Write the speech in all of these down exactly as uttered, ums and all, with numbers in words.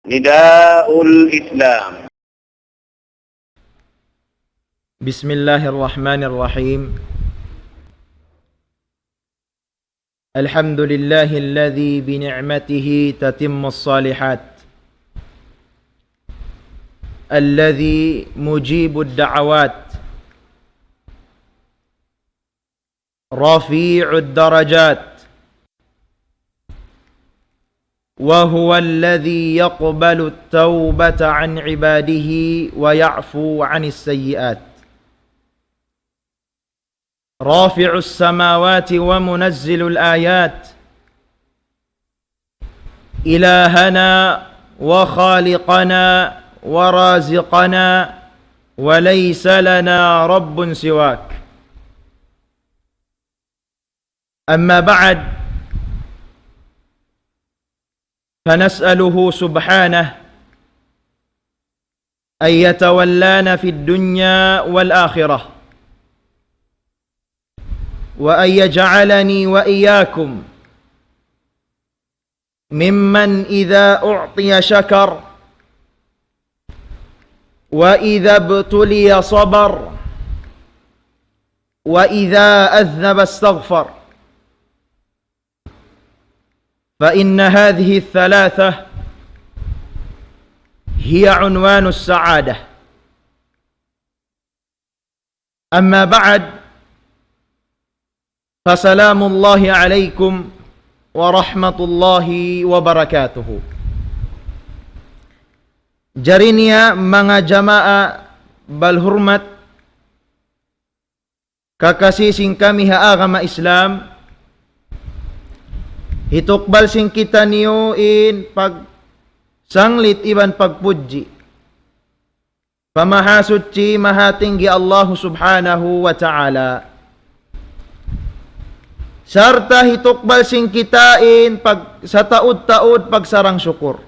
نداء الإسلام. بسم الله الرحمن الرحيم. الحمد لله الذي بنعمته تتم الصالحات، الذي مجيب الدعوات، رفيع الدرجات، وهو الذي يقبل التوبة عن عباده ويعفو عن السيئات. رافع السماوات ومنزل الآيات، إلهنا وخالقنا ورازقنا، وليس لنا رب سواك. أما بعد، فنسأله سبحانه أن يتولانا في الدنيا والآخرة، وأن يجعلني وإياكم ممن إذا أعطي شكر، وإذا ابتلي صبر، وإذا أذنب استغفر، فإن هذه الثلاثة هي عنوان السعادة. أما بعد، فسلام الله عليكم ورحمة الله وبركاته. Jari niya manga jamaa balhurmat, kakasi sin kami ha agama Islam, hitukbal sin kitaniyu in pagsanglit iban pagpudji pa Mahasuchi, Mahatinggi Allahu Subhanahu wa Ta'ala. Sarta' hitukbal sin kita in pag-, sataud-taud pagsarang-sukur.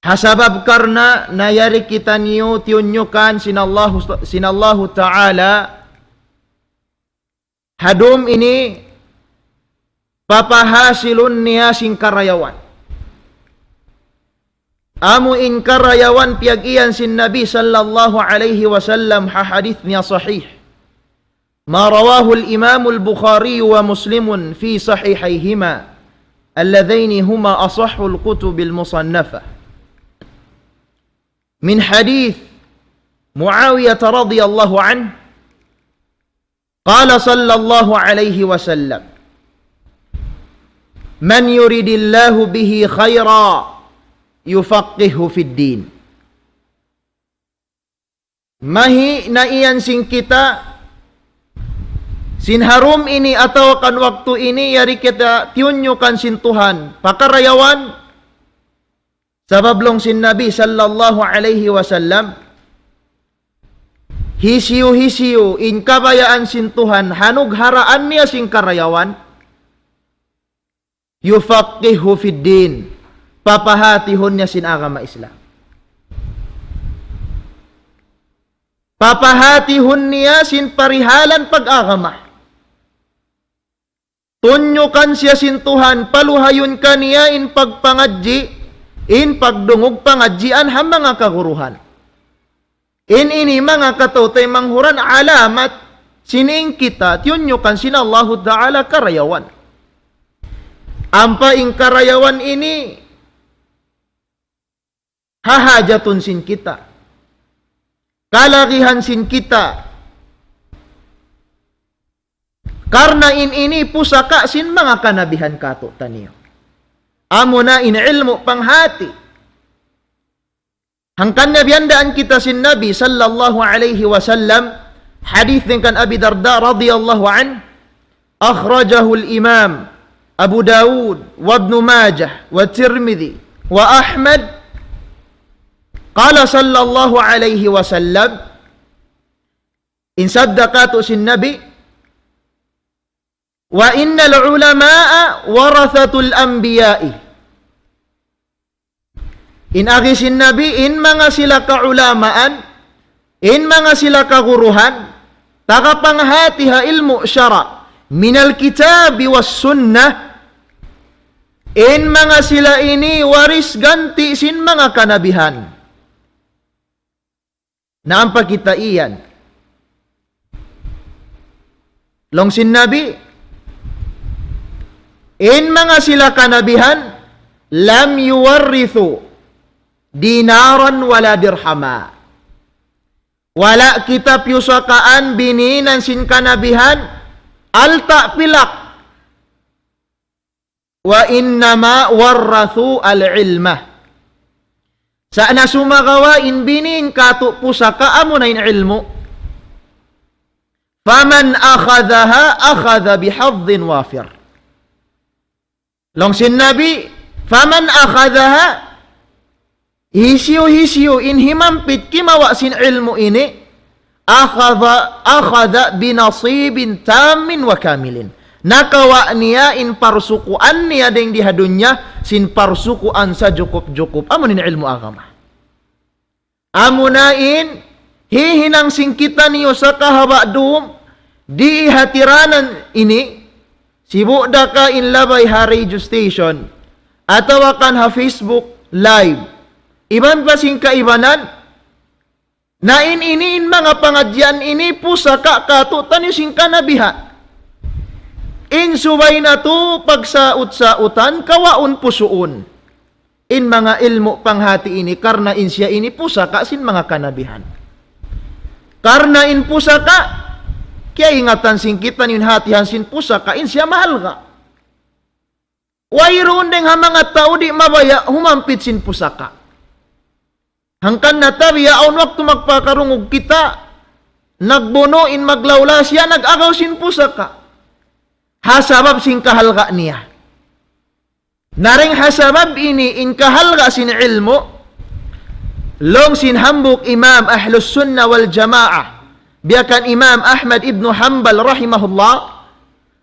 Ha sabab karna' na yari kitaniyu tiyunyukan sin Allahu, sin Allahu Ta'ala ha dum ini papahasilun niya sin karayawan. Amu in karayawan piyag-iyan sin Nabi sallallahu alayhi wasallam ha hadith niya sahih. ما رواه الإمام البخاري ومسلم في صحيحيهما اللذين هما أصح الكتب المصنفة من حديث معاوية رضي الله عنه قال صلى الله عليه وسلم: من يرد الله به خيرا يفقهه في الدين. Mahi' na iyan sin kita, sin ha dum ini atawa kan waktu ini, yari kita tiyunyukan sin Tuhan pa karayawan, sabab laung sin Nabi sallallahu alayhi wasallam, hisiyu-hisiyu in kabayaan sin Tuhan, hanugharaan niya sin karayawan, يفقهه في الدين. Papahatihun niya sin agama Islam. Papahatihun niya sin parihalan pag-agama. Tunyukan siya sin Tuhan, paluhayun kaniya in pagpangadji', in pagdungug pangadjian ha manga kaguruhan. In ini manga kataw-taymanghuran alamat sin in kita tiyunyukan sin Allahu Ta'ala karayawan. Ampa in karayawan ini hahajatun sin kita. Kalagihan sin kita. Karna' in ini pusaka' sin manga kanabihan katu'taniyu. Amuna in ilmu' panghati. Hangkan na biyandaan kita sin Nabi sallallahu alayhi wasallam, hadith dayn kan Abi Darda radiyallahu anhu, أخرجه الإمام أبو داود وابن ماجه والترمذي وأحمد، قال صلى الله عليه وسلم, in sabda katu' sin Nabi, وإن العلماء ورثة الأنبياء. In agi sin Nabi, in manga sila kaulamaan, in manga sila kaguruhan, tagapanghati ha ilmu' sara', من الكتاب والسنة, In manga sila ini waris ganti sin manga kanabihan. Na ampa kita iyan. Laung sin Nabi, in manga sila kanabihan, لم يورثوا دينارا ولا درهما. Wala' kita piyusakaan bininan sin kanabihan, alta' pilak. وإنما ورثوا العلم. Sa' na sumagawa' in binin katu' pusaka amuna in ilmu'. فمن أخذها أخذ بحظ وافر. Laung sin Nabi, فمن أخذها, hisiyu-hisiyu in himampit kimawa' sin ilmu' ini, أخذ أخذ بنصيب تام وكامل. Nakawa' niya in parsukuan niya dayng di ha dunya, sin parsukuan sajukup-jukup. Amu in ilmu' agama. Amuna in hihinang sin kitaniyu sa kahaba' dum, di hatiranan ini, sibu' da ka in labay ha radio station, atawa kan ha Facebook Live, iban pa sin kaibanan, na in ini in manga pangadjian ini pusaka katu'taniyu sin kanabihan. In subay natu' pagsaut-sautan, kawaun pusuun in manga ilmu' panghati ini, karna' in siya ini pusaka sin manga kanabihan. Karna' in pusaka, kiyaingatan sin kitaniyu in hatihan sin pusaka, in siya mahalga'. Wayruun dayng ha manga tau di' mabaya' humampit sin pusaka. Hangkan na tabiya' awn waktu magpakarungug kita, nagbunu' in maglawla siya, nag-agaw sin pusaka. Ha sabab sin kahalga' niya. Na dayng ha sabab ini in kahalga' sin ilmu', laung sin hambuuk imam Ahlus Sunnah wal Jamaah, biya' kan Imam Ahmad ibn Hanbal rahimahullah,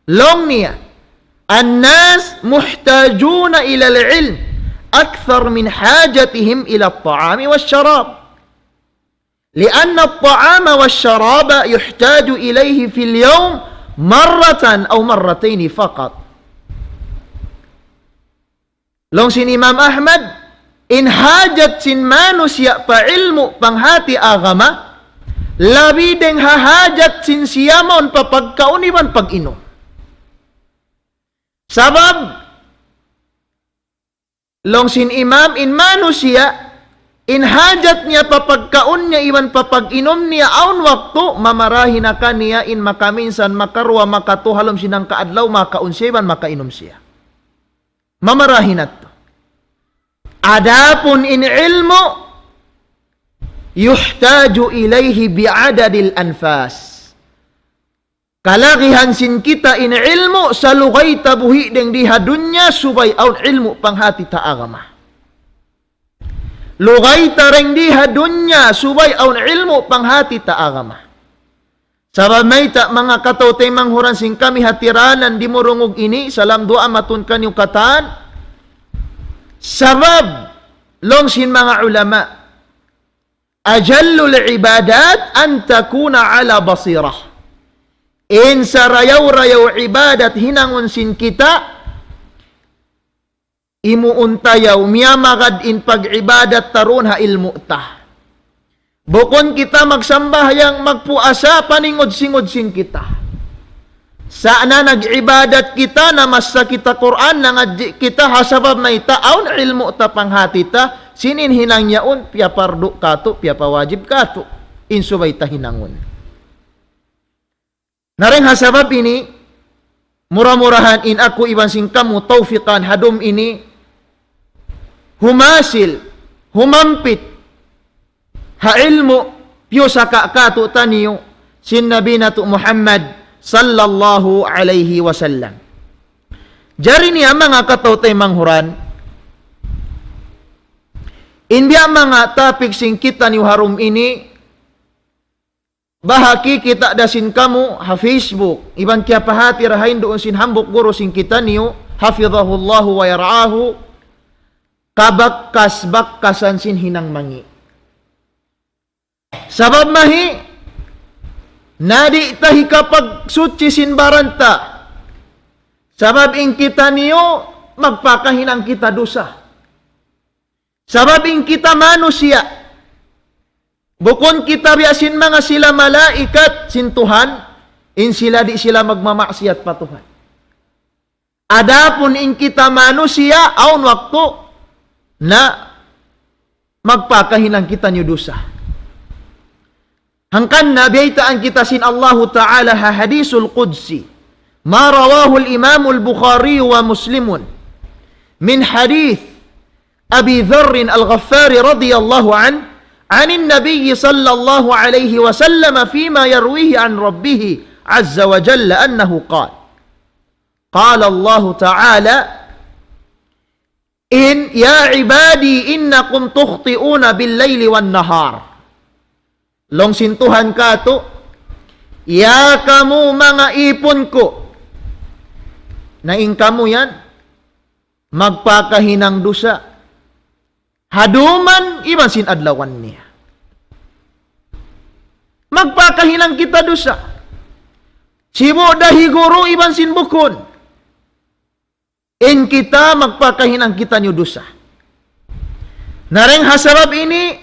laung niya, الناس محتاجون إلى العلم أكثر من حاجتهم إلى الطعام والشراب. لأن الطعام والشراب يحتاج إليه في اليوم مرة أو مرتين فقط. Laung sin Imam Ahmad, in hajat sin manusiya' pa ilmu' panghati agama, labi dayng ha hajat sin siya mawn pa pagkaun iban pag-inum. Sabab, laung sin imam, in manusiya', in hajat niya pa pagkaun niya iban pa pag-inum niya awn waktu, mamarahi na kaniya in makaminsan, makaruwa, makatu, ha lawm sin hangka adlaw, makaun siya iban makainum siya. Mamarahi na tu. Adapun in ilmu', يحتاج إليه بعدد الأنفاس. Kalagihan sin kita in ilmu', salugay ta buhi' dayng di ha dunya, subay awn ilmu' panghati ta agama. Lugay ta dayng di ha dunya, subay awn ilmu' panghati ta agama. Sabab mayta', manga kataw-taymanghuran sin kami hatiranan dimurungug ini, salam duwaa matun kaniyu katan. Sabab, laung sin manga ulama, أجل العبادات أن تكون على بصيرة. In sarayaw-rayaw ibadat hinangun sin kita, imuun ta yaw, miyamagad in pag-ibadat ta duun ha ilmu' ta. Bukun kita magsambahayang, magpuasa, paningud-singud sin kita. Sa' na nag-ibadat kita, namassa kita Qur'an, nangadji' kita, ha sabab mayta', awn ilmu' ta panghati ta, sin in hinang yaun, piyapardu katu', piyapawajib katu', in subay ta hinangun. Na dayng ha sabab ini, mura-murahan in aku iban sin kamu tawfiqan ha dum ini, humasil, humampit, ha ilmu', piyusaka katu'taniyu, sin Nabi natu' Muhammad sallallahu alayhi wasallam. Jari niya manga kataw-taymanghuran, in biya' manga topic sin kitaniyu ha dum ini, baha' kikita' da sin kamu ha Facebook, iban kiyapahati da ha in duun sin hambuuk guru sin kitaniyu, hafidhahullahu wa yar'ahu, kabakkas-bakkasan sin hinang mangi'. Sabab mahi, na di' ta hikapagsuchi sin baran ta. Sabab in kitaniyu, magpakahinang kita dusa. Sabab in kita manusiya', bukun kita biya' sin manga sila malaikat sin Tuhan, in sila di' sila magmamaksiyat pa Tuhan. Adapun in kita manusiya', awn waktu na magpakahinang kitaniyu dusa. Hangkan na biyaytaan kita sin Allahu Ta'ala ha hadisul qudsi. ما رواه الإمام البخاري ومسلم من حديث أبي ذر الغفاري رضي الله عنه عن النبي صلى الله عليه وسلم فيما يرويه عن ربه عز وجل أنه قال: قال الله تعالى: إن، يا عبادي إنكم تخطئون بالليل والنهار. Laung sin Tuhan kātu', "Ya kamu manga īpun ku, na in kamu yan, magpakahinang dusa ha dum iban sin adlawan niya." Magpakahinang kita dusa. Sibu' da higuru iban sin bukun. In kita magpakahinang kitaniyu dusa. Na dayng ha sabab ini,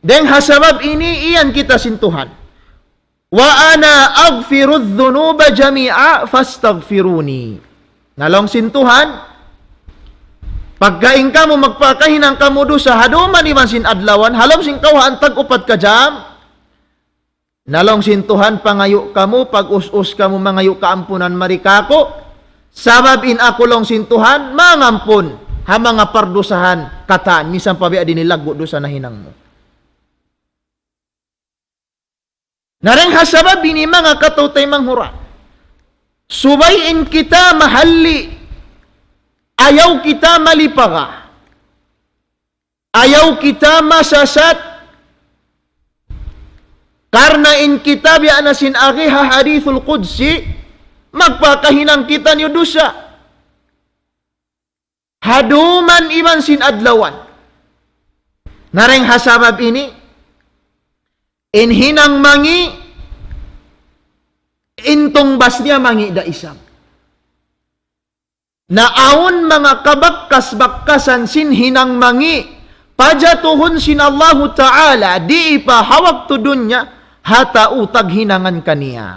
dayng ha sabab ini, iyan kita sin Tuhan. وأنا أغفر الذنوب جميعا فاستغفروني. Na laung sin Tuhan, pagka in kamu magpakahinang kamu dusa ha dum iban sin adlawan, ha lawm sin kawhaan tag-upat ka jam, na laung sin Tuhan, pangayu' kamu, pag-us-us kamu mangayu' kaampunan mari kāku', sabab in aku laung sin Tuhan, mangampun ha manga pardusahan katan, misan pa biya' diin in laggu' dusa nahinang mu. Na dayng ha sabab ini manga kataw-taymanghuran, subay in kita mahalli', ayaw kita malipaga. Ayaw kita masasat, karna' in kita biya' na sin agi ha hadithul qudsi, magpakahinang kitaniyu dusa ha dum iban sin adlawan. Na dayng ha sabab ini, in hinang mangi', in tungbas niya mangi' da isab. Na awn manga kabakkas-bakkasan sin hinang mangi', pajatuhun sin Allahu Ta'ala, di' pa ha waktu dunya, ha tau taghinangan kaniya.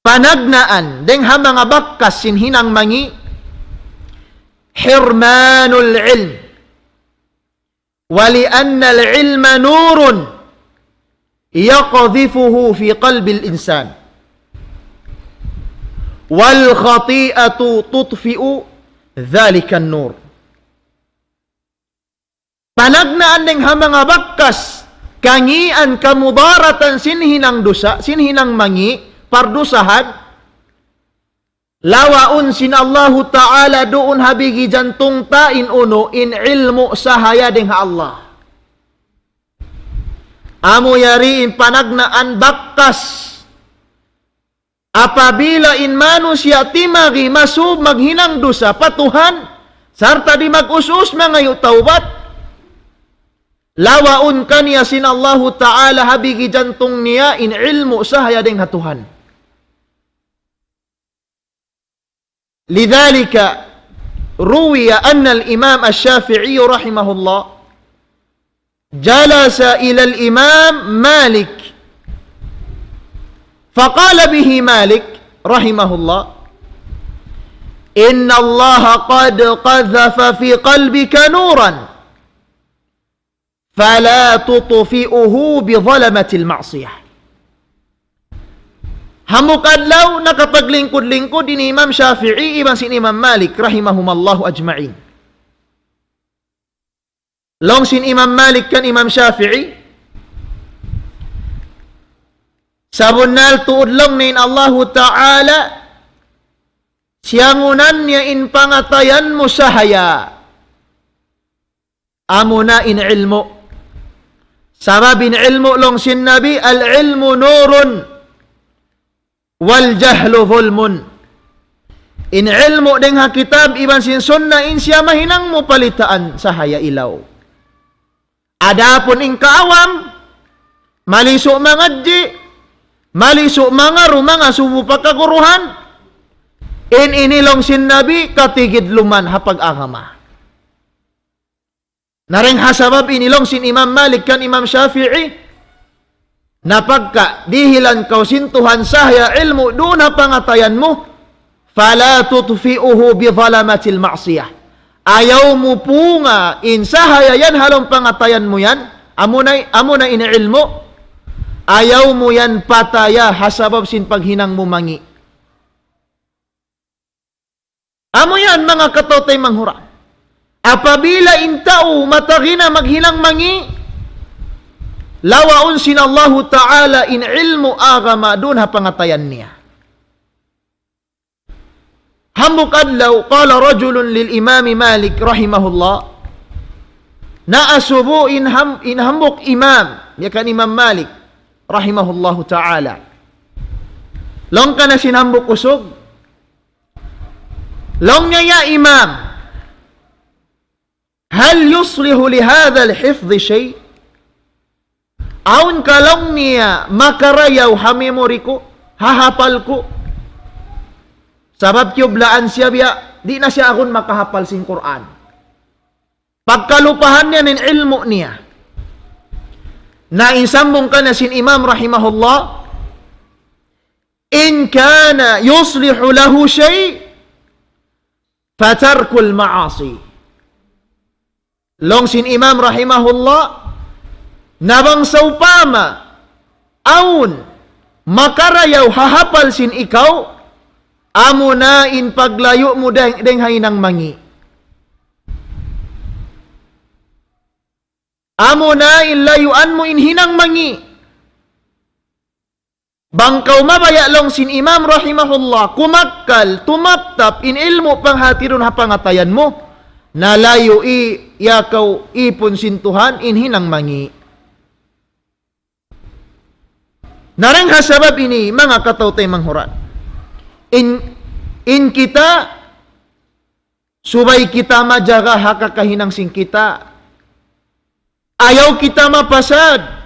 Panagnaan, dayng ha manga bakkas sin hinang mangi', حرمان العلم. ولأن العلم نور يقذفه في قلب الإنسان، والخطيئة تطفئ ذلك النور. Panagnaan dayng ha manga bakkas, kangian kamudaratan sin hinang dusa, sin hinang mangi', pardusahan, lawaun sin Allahu Ta'ala duun ha bigi jantung ta in unu, in ilmu' sahaya dayng ha Allah. Amu yari in panagnaan bakkas. Apabila in manusiya' timari masub maghinang dusa pa Tuhan, sarta' di' mag-us-us mangayu' tawbat, lawaun kaniya sin Allahu Ta'ala ha bigi jantung niya in ilmu' sahaya dayng ha Tuhan. لذلك روي أن الإمام الشافعي رحمه الله جلس إلى الإمام مالك فقال به مالك رحمه الله: إن الله قد قذف في قلبك نورا فلا تطفئه بظلمة المعصية. Hambuuk adlaw nakapaglingkud-lingkud in Imam Shafi'i iban sin Imam Malik rahimahumallahu ajma'in. Laung sin Imam Malik kan Imam Shafi'i, sabunnal tuud laung niya in Allahu Ta'ala, siyangunan niya in pangatayan mu sahaya. Amuna in ilmu'. Sabab in ilmu' laung sin Nabi, العلم نور والجهل ظلم. In ilmu' dayng ha kitab iban sin sunna in siya mahinang mu palitaan sahaya ilaw. Adapun in kaawam, malisu' mangadji', malisu' mangaru mangasubu pa kaguruhan, In ini laung sin Nabi, katigidluman ha pag-agama. Na dayn ha sabab ini laung sin Imam Malik kan Imam Shafi'i, na pagka dihilan kaw sin Tuhan sahaya ilmu' duun ha pangatayan mu, فلا تطفئه بظلمة المعصية. Ayaw mu punga in sahaya yan ha lawm pangatayan mu yan, amuna, amuna in ilmu', ayaw mu yan pataya ha sabab sin paghinang mu mangi'. Amu yan, manga kataw-taymanghuran. Apabila in tau matagi na maghinang mangi', lawaun sin Allahu Ta'ala in ilmu' agama duun ha pangatayan niya. Hambuuk adlaw, قال رجل للإمام مالك رحمه الله. Naasubu in ham-, in hambuuk imam, ya kan Imam Malik, rahimahullahu ta'ala. Laung kaniya sin hambuuk usug. Laung niya, "Ya Imam, هل يصلح لهذا الحفظ شيء؟ Awn ka," laung niya, "makarayaw ha memory ku, ha hapal ku?" Sabab kiyublaan siya biya', di' na siya agun makahapal sin Qur'an. Pagkalupahan niya in ilmu' niya. Na in sambung kaniya sin Imam rahimahullah, إن كان يصلح له شيء فترك المعاصي. Laung sin Imam rahimahullah, na bang sawpama awn makarayaw ha hapal sin ikaw, amuna in paglayu' mu dayng, dayng ha hinang mangi'. Amuna in layuan mu in hinang mangi'. Bang kaw mabaya', laung sin Imam rahimahullah, kumakkal, tumaptap in ilmu' panghati duun ha pangatayan mu, na layui, ya kaw ipun sin Tuhan, in hinang mangi'. Na dayn ha sabab ini, manga kataw-taymanghuran. In, in kita, subay kita majaga ha kakahinang sin kita. Ayaw kita mapasad.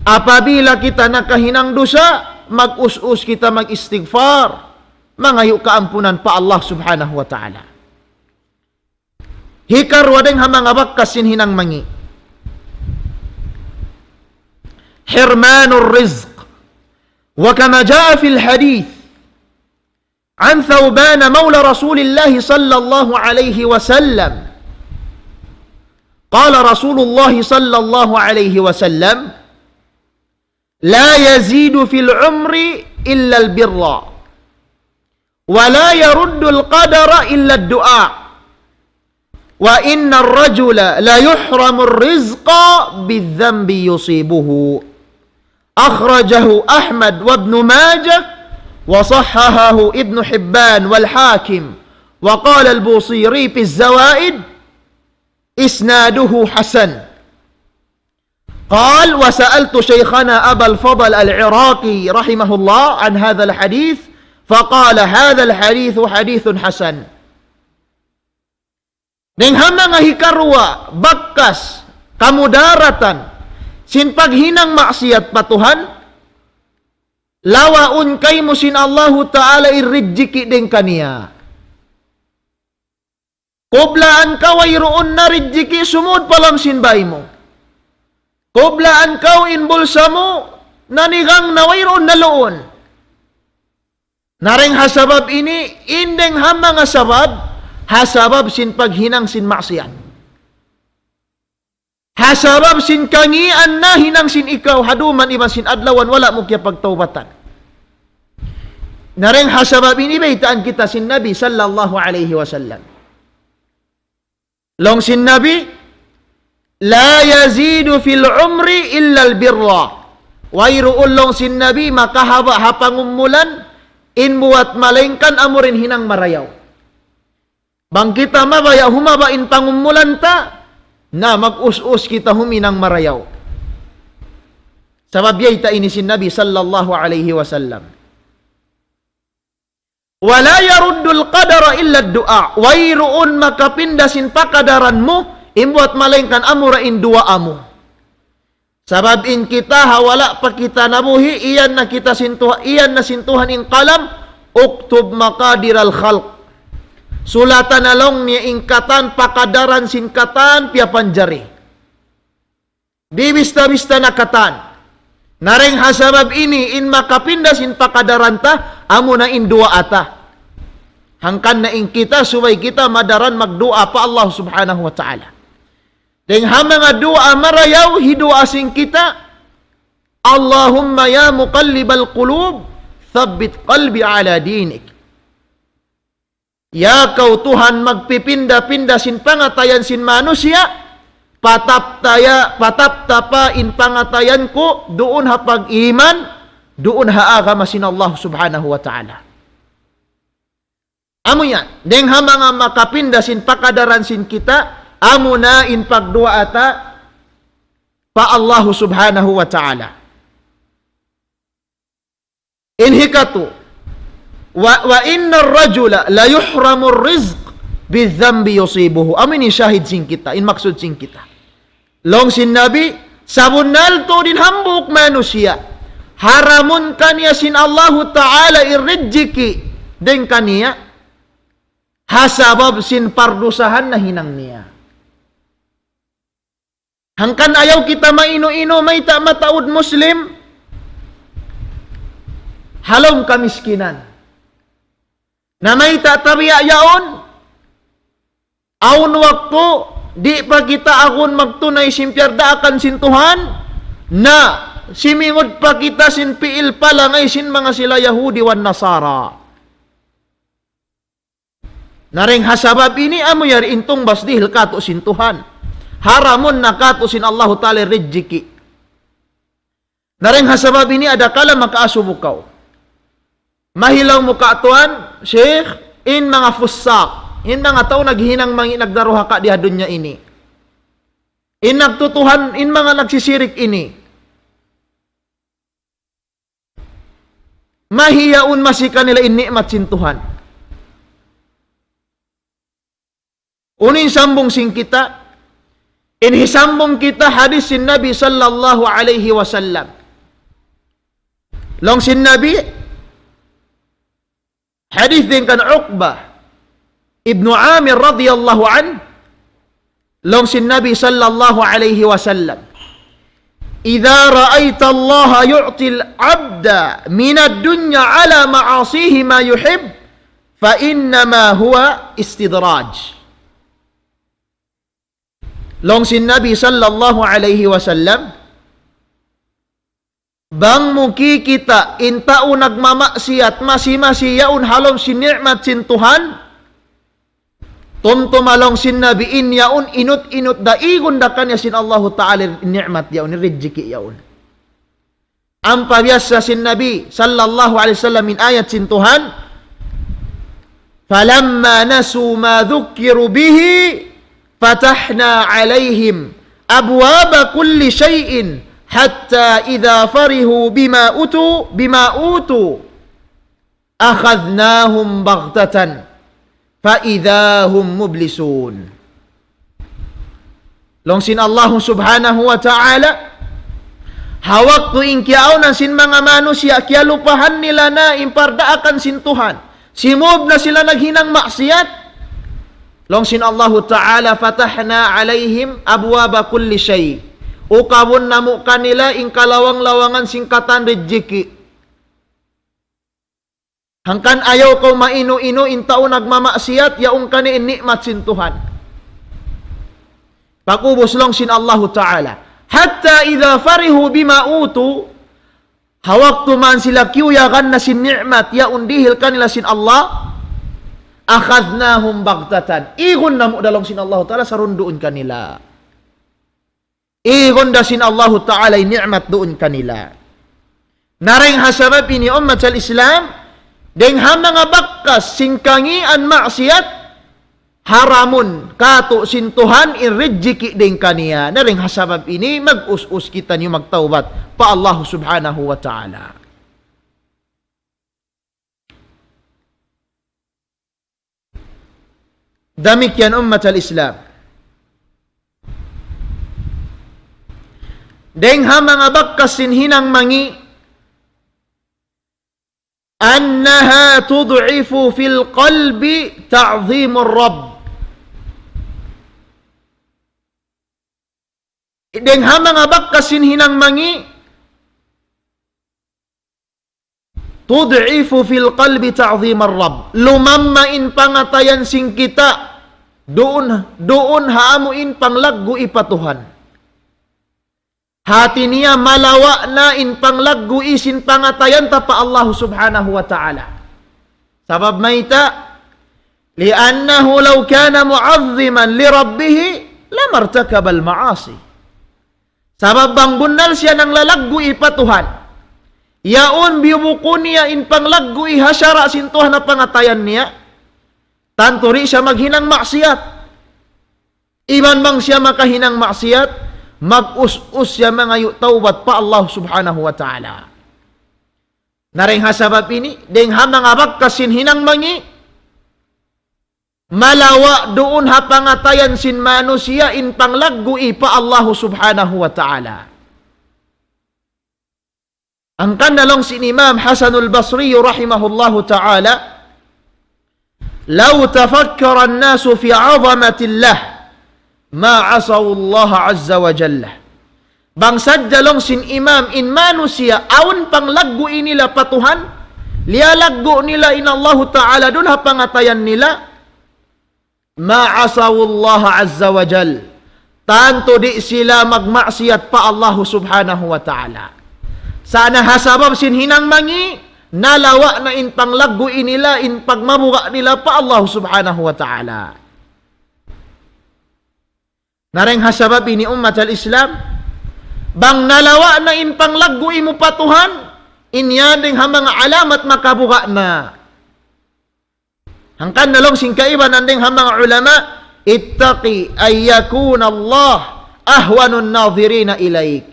Apabila kita nakahinang dusa, mag-us-us kita mag-istighfar. Mangayu' kaampunan pa Allah Subhanahu wa Ta'ala. Hikaruwa dayng ha manga bakas sin hinang mangi'. حرمان الرزق. وكما جاء في الحديث عن ثوبان مولى رسول الله صلى الله عليه وسلم. قال رسول الله صلى الله عليه وسلم: لا يزيد في العمر إلا البر، ولا يرد القدر إلا الدعاء، وإن الرجل ليحرم الرزق بالذنب يصيبه. أخرجه أحمد وابن ماجه وصححه ابن حبان والحاكم، وقال البوصيري في الزوائد: إسناده حسن. قال: وسألت شيخنا أبا الفضل العراقي رحمه الله عن هذا الحديث، فقال: هذا الحديث حديث حسن. Dayng ha manga hikaruwa, bakas, kamudaratan, sin paghinang maksiyat pa Tuhan, lawaun kaymu sin Allahu Ta'ala in rijiki' dayng kaniya. Kublaan kaw wayruun na rijiki' sumud pa lawm sin bāy mu. Kublaan kaw in bulsa mu, nanigang na wayruun na luun. Na dayng ha sabab ini, in dayng ha manga sabab, ha sabab sin paghinang sin maksiyat. Ha sabab sin kangian na hinang sin ikaw, ha duman iban sin adlawan, wala' mu kiyapagtawbatan. Na dayng ha sabab ini, baytaan kita sin Nabi sallallahu alayhi wasallam. Laung sin Nabi, لا يزيد في العمر إلا البر. Wayruun laung sin Nabi, makahaba' ha pangumulan, in buwat malaingkan amura in hinang marayaw. Bang kita mabaya' humaba' in pangumulan ta, na mag-us-us kita huminang marayaw. Sabab yayta' ini sin Nabi sallallahu alayhi wasallam. ولا يرد القدر إلا الدعاء. Wayruun makapinda sin pakadaran mu, in buwat malaingkan amura in duwaa mu. Sabab in kita ha wala' pa kita nabuhi', iyan na kita sin Tuha-, iyan na sin Tuhan in kalam, اكتب مقادير الخلق. Sulata na laung niya in katan pakadaran sin katan piyapanjari. Di' bista-bista na katan. Na dayn ha sabab ini in makapinda sin pakadaran ta, amuna in duwaa ta. Hangkan na in kita, subay kita madaran magduwaa pa Allah Subhanahu wa Ta'ala. Dayn ha manga duwaa marayaw, hiduwaa sin kita, اللهم يا مقلب القلوب ثبت قلبي على دينك. Ya kaw Tuhan magpipinda-pinda sin pangatayan sin manusiya', patapta ya, patapta pa in pangatayan ku duun ha pag-iman, duun ha agama sin Allah Subhanahu wa Ta'ala. Amu yan, dayn ha manga makapinda sin pakadaran sin kita, amuna in pagduwaa ta pa Allah Subhanahu wa Ta'ala. In hikatu, و، وإن الرجل ليحرم الرزق بالذنب يصيبه. Amu ini shahid sin kita, in maksud sin kita. Laung sin Nabi, sabunnal tuud in hambuuk manusiya', haramun kaniya sin Allahu Ta'ala in rijiki' dayn kaniya, ha sabab sin pardusahan nahinang niya. Hangkan ayaw kita mainu-inu, mayta' mataud Muslim ha lawm kamiskinan. Na mayta' tabiya' yaun, awn waktu, di' pa kita agun magtunay sin piyardaakan sin Tuhan, na simingud pa kita sin pi'il palangay sin manga sila Yahudi wan Nasara. Na dayn ha sabab ini amu yari in tungbas dihil katu' sin Tuhan. Haramun na katu' sin Allahu Ta'ala rijiki'. Na dayn ha sabab ini adakala makaasubu kaw. Mahilaw mu ka tuwan, Sheikh, in manga fussak, in manga tau naghinang mangi' nagdaruhaka di ha dunya ini. In nagtutuhan, in manga nagsisirik ini. Mahiyaun masi kanila in ni'mat sin Tuhan. Unu in sambung sin kita? In hisambung kita hadis sin Nabi sallallahu alayhi wasallam. Laung sin Nabi, hadis dayn kan Uqbah ibnu Amir radiyallahu anhu, laung sin Nabi sallallahu alayhi wasallam, إذا رأيت الله يعطي العبد من الدنيا على معاصيه ما يحب فإنما هو استدراج. Laung sin Nabi sallallahu alayhi wasallam, bang mu kikita' in tau nagmamaksiyat masi-masi yaun ha lawm sin ni'mat sin Tuhan, tumtuma laung sin Nabi in yaun inut-inut da igun da kaniya sin Allahu Ta'ala in ni'mat yaun, in rijiki' yaun. Ampa biyassa sin Nabi sallallahu alayhi wasallam in ayat sin Tuhan, فلما نسوا ما ذكروا به فتحنا عليهم أبواب كل شيء حتى إذا فرحوا بما أوتوا، بما أوتوا أخذناهم بغتة فإذا هم مبلسون. Laung sin Allah subhanahu wa ta'ala, ha waktu in kiyaawnan sin manga manusiya', kiyalupahan nila na in pardaakan sin Tuhan. Simūb na sila naghinang maksiyat. Laung sin Allahu ta'ala, فتحنا عليهم أبواب كل شيء. Ukabun namu' kanila in kalawang-lawangan sin katan rijiki'. Hangkan ayaw kaw mainu-inu in tau nagmamaksiyat, yaun kaniya in ni'mat sin Tuhan. Pag'ubus laung sin Allahu ta'ala, حتى إذا فرحوا بما أوتوا, ha waktu man sila kiyuyagan na sin ni'mat yaun dihil kanila sin Allah, أخذناهم بغتة, igun namu' da laung sin Allahu ta'ala sarunduun kanila. Igun da sin Allahu ta'ala in ni'mat duun kanila. Na dayng ha sabab ini, ummat al-Islam, dayng ha manga bakas sin kangīan maksiyat, haramun kātu' sin Tuhan in rijiki' dayng kaniya. Na dayng ha sabab ini, mag-us-us kitaniyu magtawbat pa Allah subhanahu wa ta'ala. Damikkiyan ummat al-Islam. Dayng ha manga bakas sin hinang mangi', أنها تضعف في القلب تعظيم الرب. Dayng ha manga bakas sin hinang mangi', تضعف في القلب تعظيم الرب. Lumamma in pangatayan sin kita, duun, duun ha amu in panglaggu'i pa Tuhan. Hati niya malawa' na in panglaggu'i sin pangatayan ta pa Allah Subhanahu wa Ta'ala. Sabab mayta', لأنه لو كان معظما لربه لما ارتكب المعاصي. Sabab bang bunnal siya nanglalaggu'i pa Tuhan, yaun biyubuku niya in panglaggu'i ha sara' sin Tuhan ha pangatayan niya, tantu di' siya maghinang maksiyat. Iban bang siya makahinang maksiyat, mag-us-us siya mangayu' tawbat pa Allah Subhanahu wa Ta'ala. Na dayng ha sabab ini, dayng ha manga bakas sin hinang mangi', malawa' duun ha pangatayan sin manusiya' in panglaggu'i pa Allah Subhanahu wa Ta'ala. Hangkan laung sin Imam Hasanul Basri rahimahullahu ta'ala, لو تفكر الناس في عظمة الله ما عصوا الله عز وجل. Bang sadja laung sin imam in manusiya' awn panglaggu'i nila pa Tuhan, liyalaggu' nila in Allahu Ta'ala duun ha pangatayan nila, ما عصوا الله عز وجل. Tantu di' sila magmaksiyat pa Allah Subhanahu wa Ta'ala. Sa' na ha sabab sin hinang mangi', nalawa' na in panglaggu'i nila, in pagmabuga' nila pa Allah Subhanahu wa Ta'ala. Na dayng ha sabab ini ummat al-Islam, bang nalawa' na in panglaggu'i mu pa Tuhan, in yan dayng ha manga alamat makabuga' na. Hangkan laung sin kaibanan dayng ha manga ulama, اتق أن يكون الله أهون الناظرين إليك.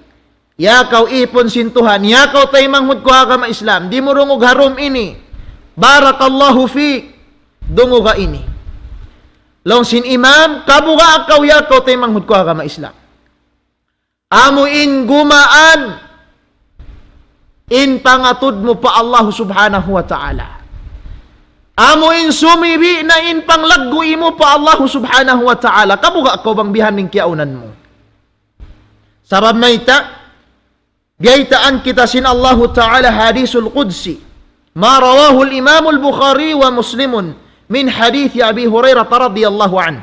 Ya kaw ipun sin Tuhan, ya kaw taymanghud ku ha agama Islam, di' mu dungug ha room ini. بارك الله فيك, dunguga ini. Laung sin imam, kabuga' kaw ya kaw taymanghud ku ha agama Islam. Amu in gumaan in pangatud mu pa Allah Subhanahu wa Ta'ala. Amu in sumibi' na in panglaggu'i mu pa Allah Subhanahu wa Ta'ala. Kabuga' kaw bang bihan in kiyaunan mu. Sabab mayta', biyaytaan kita sin Allahu Ta'ala hadisul qudsi. ما رواه الإمام البخاري ومسلم من حديث أبي هريرة رضي الله عنه.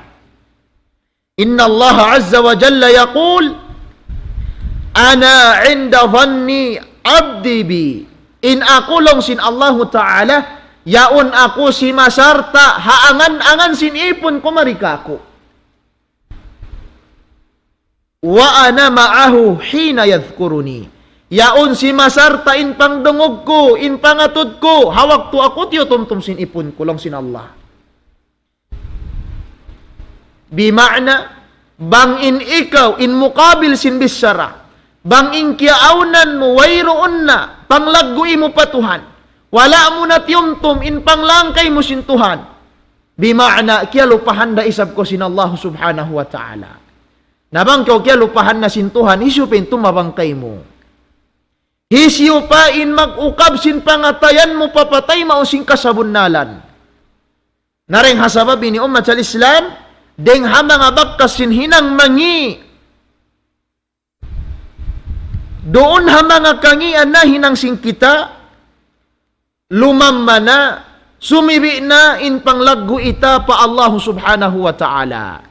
إن الله عز وجل يقول: أنا عند ظن عبدي بي. In aku laung sin Allahu Ta'ala, yaun aku simasarta' ha angan-angan sin ipun ku mari kāku'. وأنا معه حين يذكرني. Yaun simasarta' in pangdungug ku, in pangatud ku, ha waktu aku tiyutumtum sin ipun ku laung sin Allah. Bima'na, bang in ikaw, in mukabil sin bichara, bang in kiyaawnan mu, wayruun na panglaggu'i mu pa Tuhan, wala' mu na tiyumtum in panglangkay mu sin Tuhan, bima'na, kiyalupahan da isab kaw sin Allah Subhanahu wa Ta'ala. Na bang kaw kiyalupahan na sin Tuhan, hisiyu pa in tumabang kaymu? Hisiyu pa in mag-ukab sin pangatayan mu papatay mawn sin kasabunnalan? Na dayng ha sabab ini ummat al-Islam, dayng ha manga bakas sin hinang mangi'. Duun ha manga kangīan nahinang sin kita, lumamma na, sumibi' na in panglaggu'i ta pa Allah Subhanahu wa Ta'ala.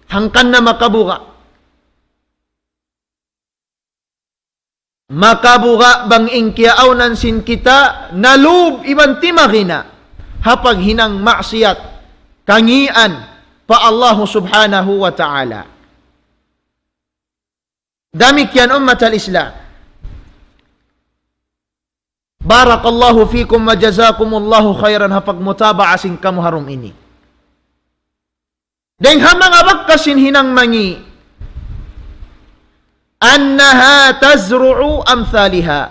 Hangkan na makabuga'. Makabuga' bang in kiyaawnan sin kita nalub iban timagina ha paghinang maksiyat, kangīan pa Allahu Subhanahu wa Ta'ala. Damikkiyan ummat al-Islam. بارك الله فيكم وجزاكم الله خيرا ha pagmutaba'a sin kamu ha dum ini. Dayng ha manga bakas sin hinang mangi'. أنها تزرع أمثالها.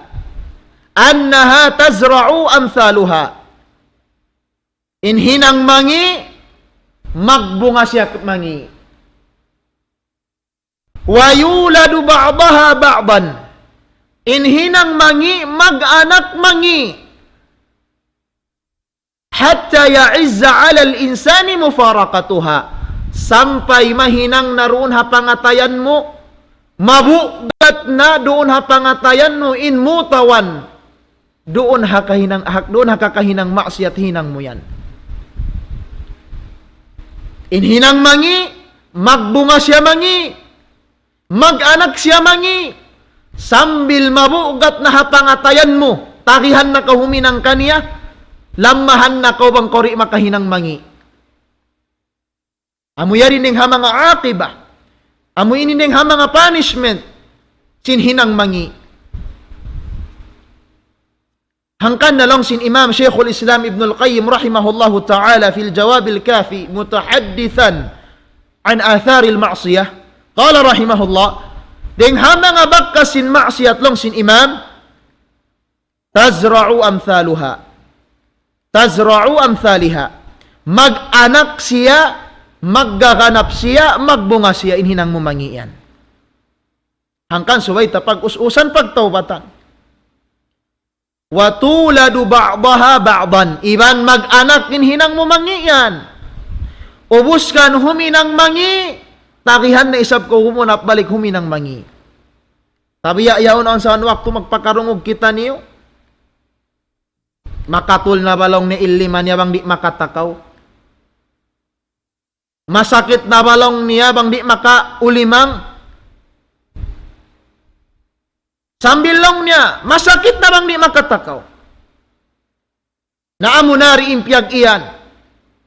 أنها تزرع أمثالها. In hinang mangi', magbunga siya mangi'. ويولد بعضها بعضا. In hinang mangi', mag-anak mangi'. حتى يعز على الإنسان مفارقتها. Sampay mahinang na duun ha pangatayan mu, mabugat na duun ha pangatayan mu in mu tawan. Duun ha kahinang, ha, duun ha kakahinang maksiat hinang mu yan. In hinang mangi', magbunga siya mangi'. Mag-anak siya mangi', sambil mabugat na ha pangatayan mu, tagihan na kaw huminang kaniya, lammahan na kaw bang kaw di' makahinang mangi'. Amu yari in dayng ha manga aqiba. Amu ini in dayng ha manga punishment sin hinang mangi'. Hangkan na laung sin Imam Shaykhul Islam Ibnul Qayyim rahimahullahu ta'ala في الجواب الكافي متحدثا عن آثار المعصية, قال رحمه الله, dayng ha manga bakas sin maksiat laung sin Imam, تزرع أمثالها. تزرع أمثالها. Mag-anak siya, maggaganap siya, magbunga siya, in hinang mu mangi' yan. Hangkan subay ta pag-us-usan, pagtaubatan. وتولد بعضها بعضا. Iban mag-anak in hinang mu mangi' yan. Ubus kan huminang mangi', tagihan na isab kaw humunap balik huminang mangi'. Tabiya' yaun awn sa waktu magpakarungug kitaniyu. Makatul na ba laung niya in lima niya bang di' makatakaw. Masakit na ba laung niya bang di' makaulimang. Sambil laung niya, masakit na bang di' makatakaw. Na amu na ri in piyag-iyan.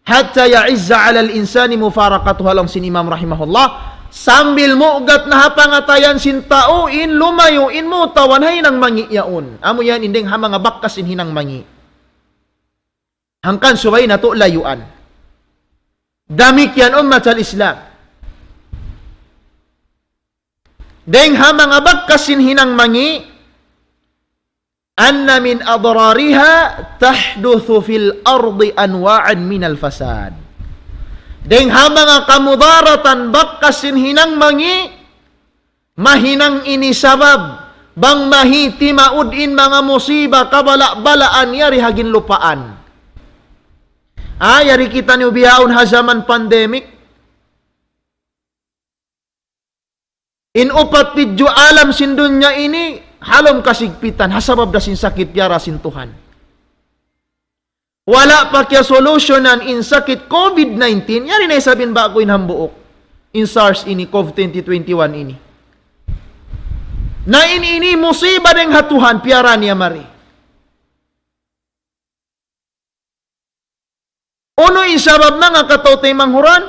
حتى يعز على الإنسان مفارقتها, laung sin Imam rahimahullah. Sambil mugat na ha pangatayan sin tau in lumayu', in mu tawan ha hinang mangi' yaun. Amu yan in dayng ha manga bakas sin hinang mangi'. Hangkan subay natu' layuan. Damikkiyan ummat al-Islam. Dayng ha manga bakas sin hinang mangi', أن من أضرارها تحدث في الأرض أنواعا من الفساد. Dayng ha manga kamudaratan bakas sin hinang mangi', mahinang ini sabab bang mahi timaud in manga musiba kabala'-balaan yari ha ginlupaan. Ah, yari kitaniyu bihaun ha jaman pandemic. In upat pidju' alam sin dunya ini ha lawm kasigpitan, ha sabab da sin sakit piyara sin Tuhan. Wala' pa kiyasolusyonan in sakit covid nineteen, yari na isab in ba'gu in hambuuk. In SARS ini, COVID twenty twenty-one ini. Na in ini musiba dayng ha Tuhan, piyara niya mari. Unu in sabab, manga kataw-taymanghuran?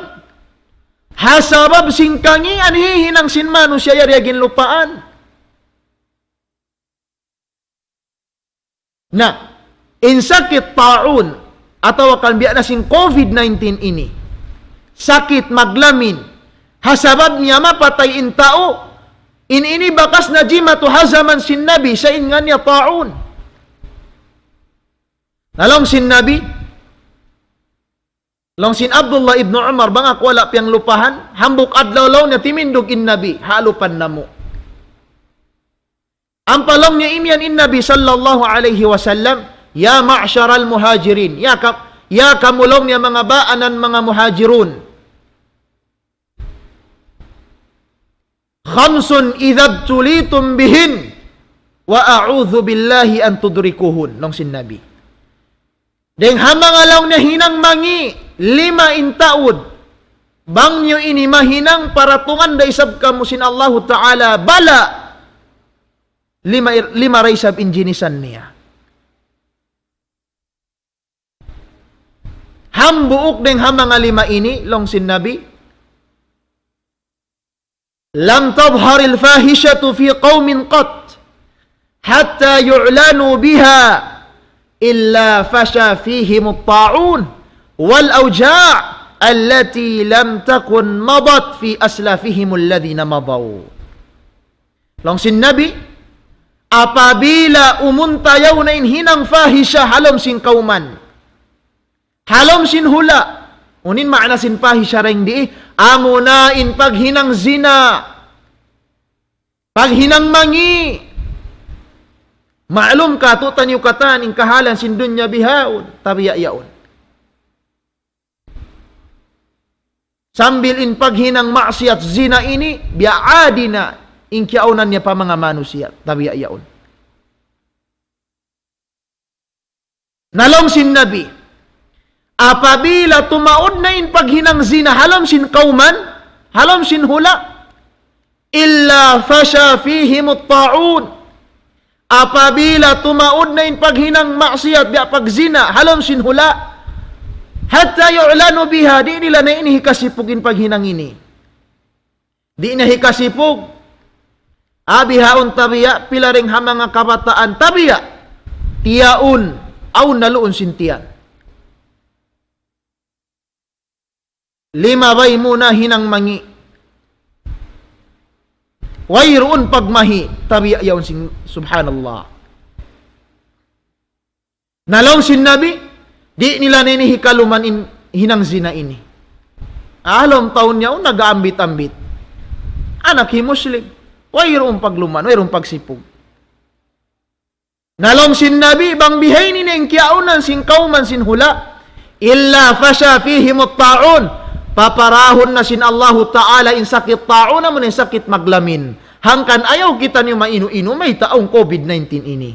Ha sabab sin kangian hihinang sin manusiya' yari ha ginlupaan. Na, in sakit ta'un, atawa kan biya' na sin covid nineteen ini, sakit maglamin, ha sabab niya mapatay in tau, in ini bakas na jimatu ha jaman sin Nabi, sa' in ngan niya ta'un. Na laung sin Nabi, laung sin Abdullah ibn Umar, bang aku wala' piyanglupahan, hambuuk adlaw laung niya timindug in Nabi, ha alupan namu'. Ampa laung niya imiyan in Nabi sallallahu alayhi wasallam, يا معشر المهاجرين, ya ka-, ya kamu laung niya manga baanan manga muhajirun. خمس إذا ابتليتم بهن وأعوذ بالله أن تدركوهن. Laung sin Nabi. Dayng ha manga laung niya hinang mangi', lima in taud. Bang niyu ini mahinang, paratungan da isab kamu sin Allahu Ta'ala bala'. Lima, lima da isab in jinisan niya. Hambuuk dayng ha manga lima ini, laung sin Nabi, لم تظهر الفاحشة في قوم قط حتى يعلنوا بها إلا فشى فيهم الطاعون والأوجاع التي لم تكن مضت في أسلافهم الذين مضوا. Laung sin Nabi, apabila umuntayaw na in hinang fahisha ha lawm sin kawman, ha lawm sin hula', unu in maana sin fahisha dayng di, amuna in paghinang zina, paghinang mangi', Ma'lum kātu'niyu katan in kahalan sin dunya bihaun, tabiya' yaun. Sambil in paghinang maksiat zina ini, biya' adi na in kiyaawnan niya pa manga manusiya', tabiya' yaun. Na laung sin Nabi, apabila tumaud na in paghinang zina ha lawm sin kawman, ha lawm sin hula', إلا فشا فيهم الطاعون. Apabila tumaud na in paghinang maksiat, biya' pagzina, ha lawm sin hula', حتى يعلنوا بها, di' nila na ini hikasipug in paghinang ini. Di' na hikasipug. Bihaun tabiya', pila dayn ha manga kabataan tabiya', tiyaun, awn na luun sin tiyan. Limabay mu na hinang mangi'. Wayruun pagmahi', tabiya' yaun sin, subhanallah. Na laung sin Nabi, di' nila na ini hikaluman in hinang zina ini. Alam taun niya, nag-aambit-ambit. Anak hi Muslim. Wayruun pagluman, wayruun pagsipug. Na laung sin Nabi, bang bihaini na in kiyaawnan sin kawman sin hula', إلا فشا فيهم الطاعون. Paparahun na sin Allahu Ta'ala in sakit ta'un, amu in sakit maglamin. Hangkan ayaw kitaniyu mainu-inu, mayta' awn covid nineteen ini.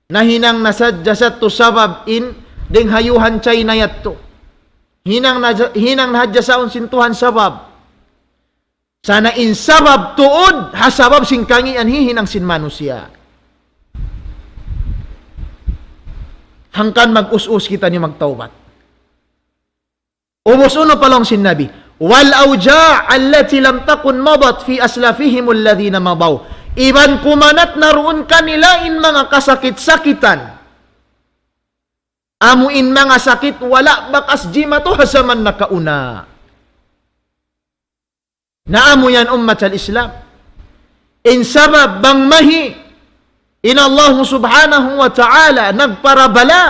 Nahinang na sadja sa tu sabab in, dayn ha Wuhan China yadtu. Hinang na, hinang na hadja sa awn sin Tuhan sabab. Sa' na in sabab tuud, ha sabab sin kangīan hihinang sin manusiya'. Hangkan mag-us-us kitaniyu magtawbat. Ubus unu pa laung sin Nabi, والأوجاع التي لم تكن مضت في أسلافهم الذين مضوا. Iban kumanat na duun kanila in manga kasakit-sakitan. Amu in manga sakit wala' bakas jimatu ha jaman nakauna. Na amu yan ummat al-Islam. In sabab bang mahi' in Allah subhanahu wa ta'ala nagparabala,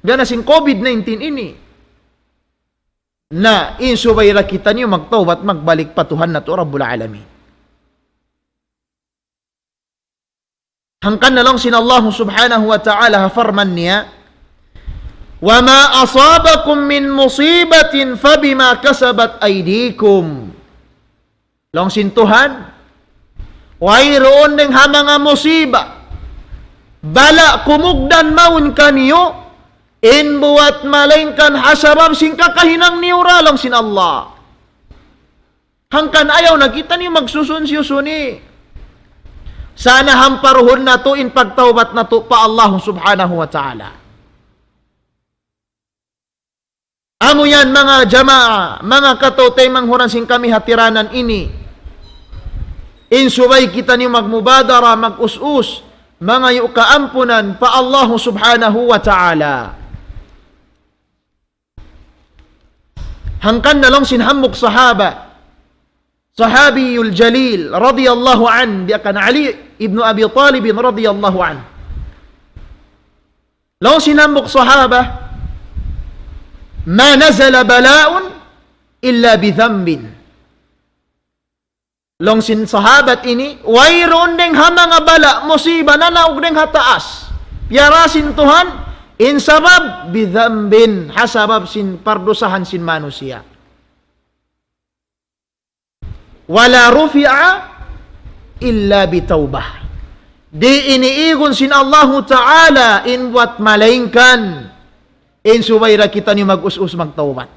gana sin covid nineteen ini. Na in subay da kitaniyu magtawbat, magbalik pa Tuhan natu' Rabbul Alamin. Hangkan na laung sin Allah subhanahu wa ta'ala ha parman niya, وما أصابكم من مصيبة فبما كسبت أيديكم. Laung sin Tuhan, wayruun dayn ha manga musiba, bala' kumugdan mawn kaniyu, in buwat malaingkan ha sabab sin kakahinang niyu ra laung sin Allah. Hangkan ayaw na kitaniyu magsusun-siyusuni. Sa' na hamparuhun natu' in pagtawbat natu' pa Allah subhanahu wa ta'ala. Amu yan manga jamaa, manga kataw-taymanghuran sin kami hatiranan ini. In subay kitaniyu magmubadara, mag-us-us, mangayu' kaampunan pa Allah subhanahu wa ta'ala. Hangkan na laung sin hambuuk sahaba, Sahabiyul Jalil radiyallahu anhu, biya' kan Ali ibn Abi Talib radiyallahu anhu. Laung sin hambuuk sahaba, ما نزل بلاء إلا بذنب. Laung sin sahabat ini, wayruun dayn ha manga bala', musiba, nanaug dayn ha taas. Piyara sin Tuhan, in sabab, بذنب, ha sabab sin pardusahan sin manusiya'. ولا رفع إلا بتوبة. Di' ini igun sin Allahu Ta'ala in buwat malaingkan in subay da kitaniyu mag-us-us magtawbat.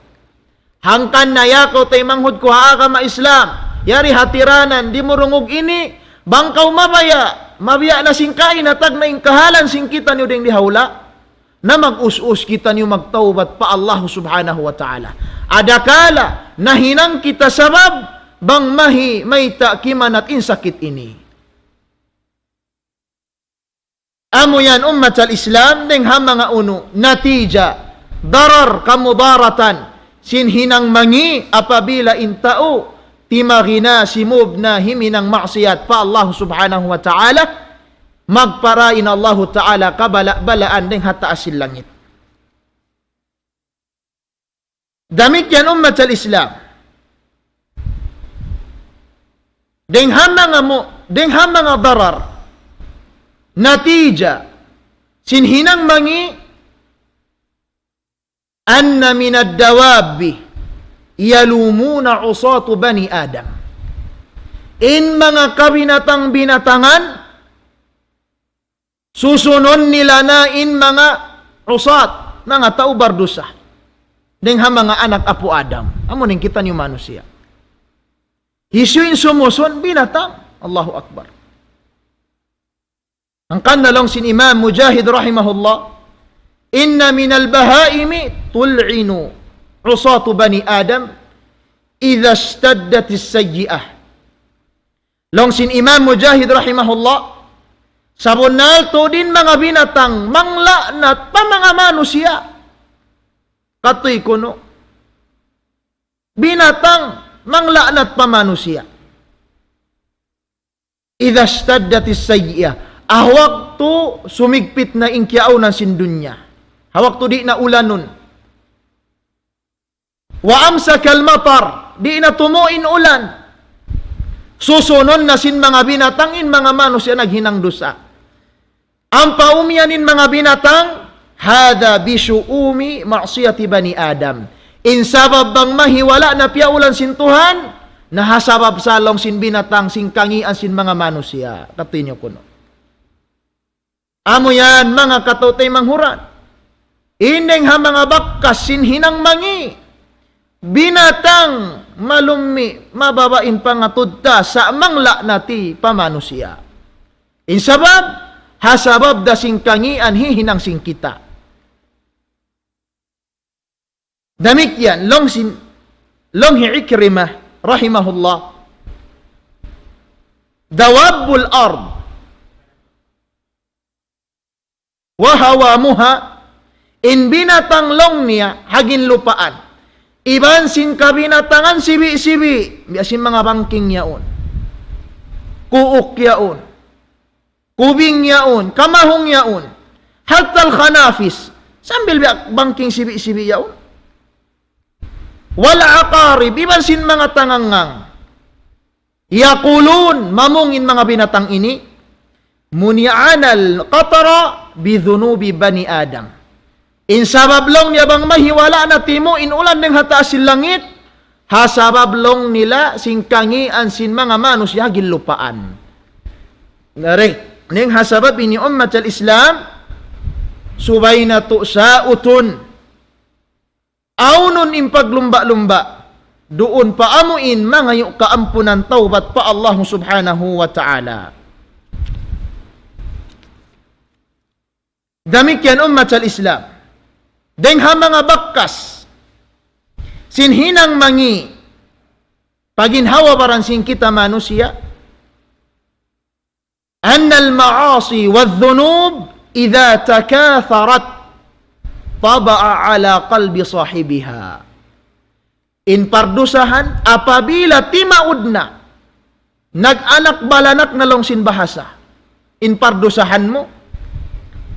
Hangkan na ya kaw taymanghud ku ha agama Islam, yari hatiranan, dimurungug ini, bang kaw mabaya', mabiya' na sin kaina tagna' in kahalan sin kitaniyu dayn di ha hula', na mag-us-us kitaniyu magtawbat pa Allah subhanahu wa ta'ala. Adakala nahinang kita sabab, bang mahi-, mayta' kimanat in sakit ini. Amu yan ummat al-Islam dayn ha manga unu, natija, darar, kamudaratan, sin hinang mangi' apabila in tau timagina, simub na, himinang maksiyat pa Allah subhanahu wa ta'ala, magpara in Allahu ta'ala kabala'-balaan dayn ha taas sin langit. Damikkiyan ummat al-Islam. Dayn ha manga mu-, dayn ha manga darar. natija sin hinang mangi', أن من الدواب يلومون عصاة بني آدم. In manga kabinatang-binatangan, susunun nila na in manga usat, manga tau bardusa. Dayng ha manga anak apu' Adam. Amu in kitaniyu manusiya'. Hisiyu in sumusun? Binatang. Allahu Akbar. Hangkan na laung sin Imam Mujahid rahimahullah, إن من البهائم تلعن عصاة بني آدم إذا اشتدت السيئة. Laung sin Imam Mujahid rahimahullah, sabunnal tuud in manga binatang mangla'nat pa manga manusiya'. Katuy kunu'. Binatang mangla'nat pa manusiya'. إذا اشتدت السيئة. Ha waktu sumigpit na in kiyaunan sin dunya. Ha waktu di' na ulanun. وأمسك المطر. Di' na tumu' in ulan. Susunun na sin manga binatang in manga manusiya' naghinang dusa. Ampa umiyan in manga binatang, هذا بشؤوم معصية بني آدم. In sabab bang mahiwala' na piyaulan sin Tuhan, na ha sabab sa laung sin binatang sin kangīan sin manga manusiya'. Katuy niyu kunu'. Amu yan manga kataw-taymanghuran. In dayng ha manga bakas sin hinang mangi'. Binatang malummi' mababa' in pangatud ta sa' mangla'nati pa manusiya'. In sabab, ha sabab da sin kangīan hihinang sin kita. Damikkiyan, laung sin, laung hi Ikrimah, rahimahullah, دواب الأرض وهوامها, in binatang laung niya ha ginlupaan. Iban sin kabinatangan sibi'-sibi', biya' sin manga bangking yaun. Kuuk yaun. Kubing yaun, kamahung yaun. حتى الخنافس. Sambil biya' bangking sibi'-sibi' yaun. والعقارب, iban sin manga tangangngang. يقولون, mamung in manga binatang ini, منعنا القطر بذنوب بني آدم. In sabab laung niya bang mahiwala' na timu' in ulan dayng ha taas sin langit, ha sabab laung nila sin kangīan sin manga manusiya' ha ginlupaan. Nari, dayng ha sabab ini ummat al-Islam, subay natu' sautun. Awnun in paglumba'-lumba', duun pa amu in mangayu' kaampunan tawbat pa Allah Subhanahu wa Ta'ala. Damikkiyan ummat al-Islam. Dayng ha manga bakas sin hinang mangi', pa ginhawa-baran sin kita manusiya', أن المعاصي والذنوب إذا تكاثرت طبع على قلب صاحبها. In pardusahan, apabila timaud na, nag-anak-balanak na laung sin bahasa, in pardusahan mu,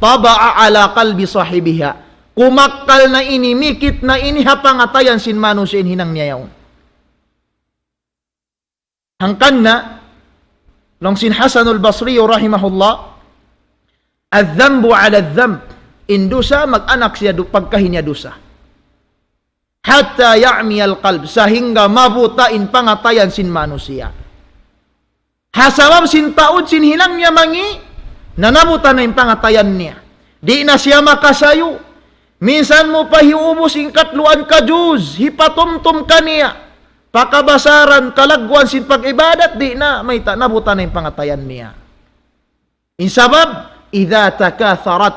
طبع على قلب صاحبها. Kumakkal na ini, mikit na ini ha pangatayan sin manusiya' in hinang niya yaun. Hangkan na, laung sin Hasanul Basri rahimahullah, الذنب على الذنب. In dusa, mag-anak siya du-, pagkahi niya dusa. حتى يعمي القلب. Sahingga mabuta in pangatayan sin manusiya'. Ha sabab sin taud sin hinang niya mangi', na nabuta na in pangatayan niya. Di' na siya makasayu. Minsan mu pa hiubus in katluan ka juz, hipatumtum kaniya. Pakabasaran, kalagguan sin pag-ibadat, di' na, mayta', nabuta na in pangatayan niya. In sabab, إذا تكاثرت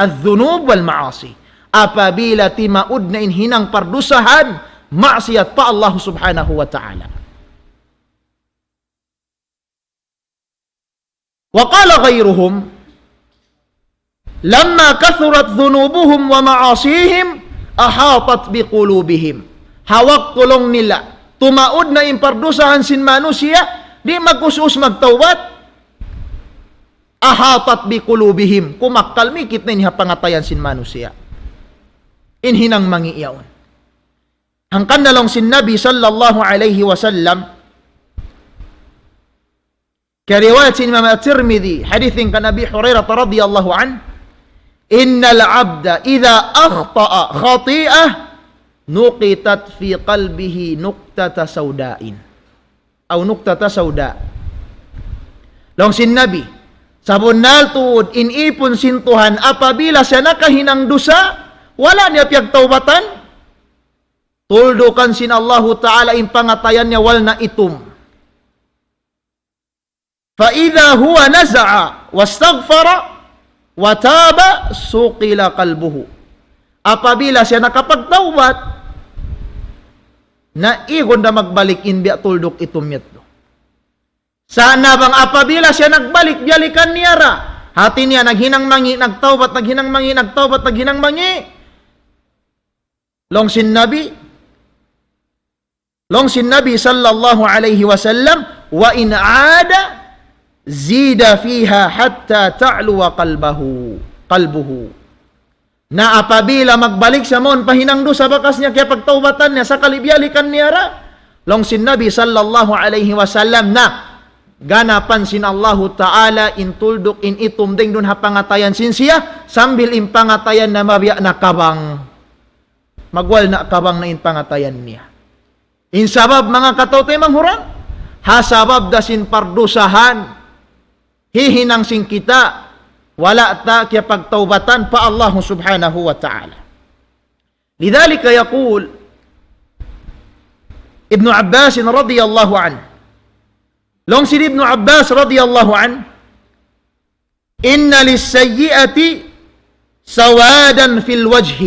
الذنوب والمعاصي. Apabila timaud na in hinang pardusahan, maksiyat pa Allah Subhanahu wa Ta'ala. وقال غيرهم: لما كثرت ذنوبهم ومعاصيهم أحاطت بقلوبهم. Ha waktu laung nila, tumaud na in pardusahan sin manusiya', di' mag-us-us magtawbat. أحاطت بقلوبهم. Kumakkal, mikit na in ha pangatayan sin manusiya'. In hinang mangi' yaun. Hangkan na laung sin Nabi sallallahu alayhi wasallam, Kariwayat sin Imam At-Tirmidhi, hadith kan Abi Hurairah radhiyallahu anhu, إن العبد إذا أخطأ خطيئة نكتت في قلبه نكتة سوداء. أو نكتة سوداء. Laung sin Nabi, sabunnal tuud in ipun sin Tuhan apabila siya nakahinang dusa, wala' niya piyagtawbatan, tuldukan sin Allahu Ta'ala in pangatayan niya walna' itum. فإذا هو نزع واستغفر وتاب صقل قلبه. Apabila siya nakapagtawbat, na igun da magbalik in biya' tulduk itum yadtu. Sa' na bang apabila siya nagbalik, biyalikan niya ra. Hati niya, naghinang mangi', nagtawbat, naghinang mangi', nagtawbat, naghinang mangi'. Laung sin Nabi, laung sin Nabi sallallahu alayhi wasallam, وإن عاد زيد فيها حتى تعلو قلبه، قلبه. Na apabila magbalik siya mawn pa hinang dusa bakas niya kiyapagtawbatan niya, sakali biyalikan niya ra, laung sin Nabi sallallahu alayhi wasallam, na ganapan sin Allahu Ta'ala in tulduk in itum dayng duun ha pangatayan sin siya, sambil in pangatayan na mabiya' na kabang. Magwal na kabang na in pangatayan niya. In sabab, manga kataw-taymanghuran, ha sabab da sin pardusahan, hihinang sin kita, wala' ta kiyapagtawbatan pa Allah Subhanahu wa Ta'ala. لذلك يقول ابن عباس رضي الله عنه. Laung sin Ibnu Abbas radhiyallahu anhu, إن للسيئة سوادا في الوجه